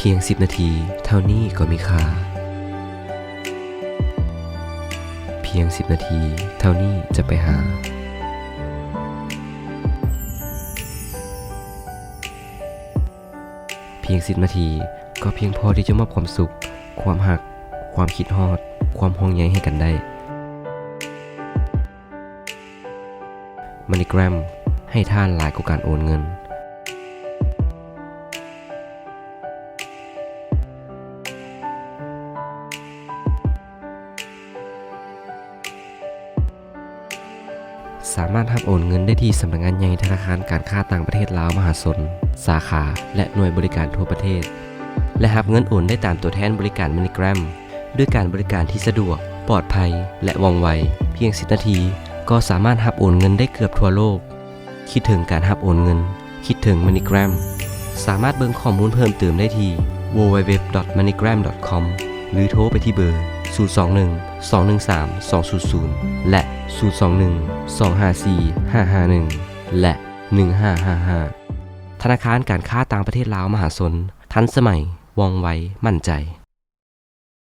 ພຽງສິບນາທີເທົ່ານີ້ກໍມີຄ່າ. ພຽງສິບນາທີເທົ່ານີ້ຈະໄປຫາ. ພຽງສິບນາທີກໍພຽງພໍທີ່ຈະມອບຄວາມສຸກ, ຄວາມຮັກ, ຄວາມຄິດຮອດ, ຄວາມຫ່ວງໃຍໃຫ້ກັນໄດ້. MoneyGram ໃຫ້ທ່ານຫຼາຍກວ່າການໂອນເງິນ. ສາມາດຮັບໂອນເງິນໄດ້ທີ່ສຳນັກງານໃຫຍ່ທະນາຄານການຄ້າຕ່າງປະເທດລາວມະຫາຊົນ, ສາຂາ ແລະ ໜ່ວຍບໍລິການທົ່ວປະເທດ ແລະ ຮັບເງິນໂອນໄດ້ຕາມຕົວແທນບໍລິການ MoneyGram. ດ້ວຍການບໍລິການທີ່ສະດວກ, ປອດໄພ ແລະ ວ່ອງໄວ, ພຽງສິບນາທີກໍສາມາດຮັບໂອນເງິນໄດ້ເກືອບທົ່ວໂລກ. ຄິດເຖິງການຮັບໂອນເງິນ, ຄິດເຖິງ MoneyGram. ສາມາດເບິ່ງຂໍ້ມູນເພີ່ມເຕີມໄດ້ທີ່ www.moneygram.com ຫຼື ໂທໄປທີ່ເບີ ສູນສອງໜຶ່ງ ສອງໜຶ່ງສາມ ສອງສູນສູນ ແລະ ສູນສອງໜຶ່ງ ສອງຫ້າສີ່ ຫ້າຫ້າໜຶ່ງ ແລະ ໜຶ່ງຫ້າຫ້າຫ້າ. ທະນາຄານການຄ້າຕ່າງປະເທດລາວມະຫາຊົນ, ທັນສະໄໝ, ວ່ອງໄວ, ໝັ້ນໃຈ.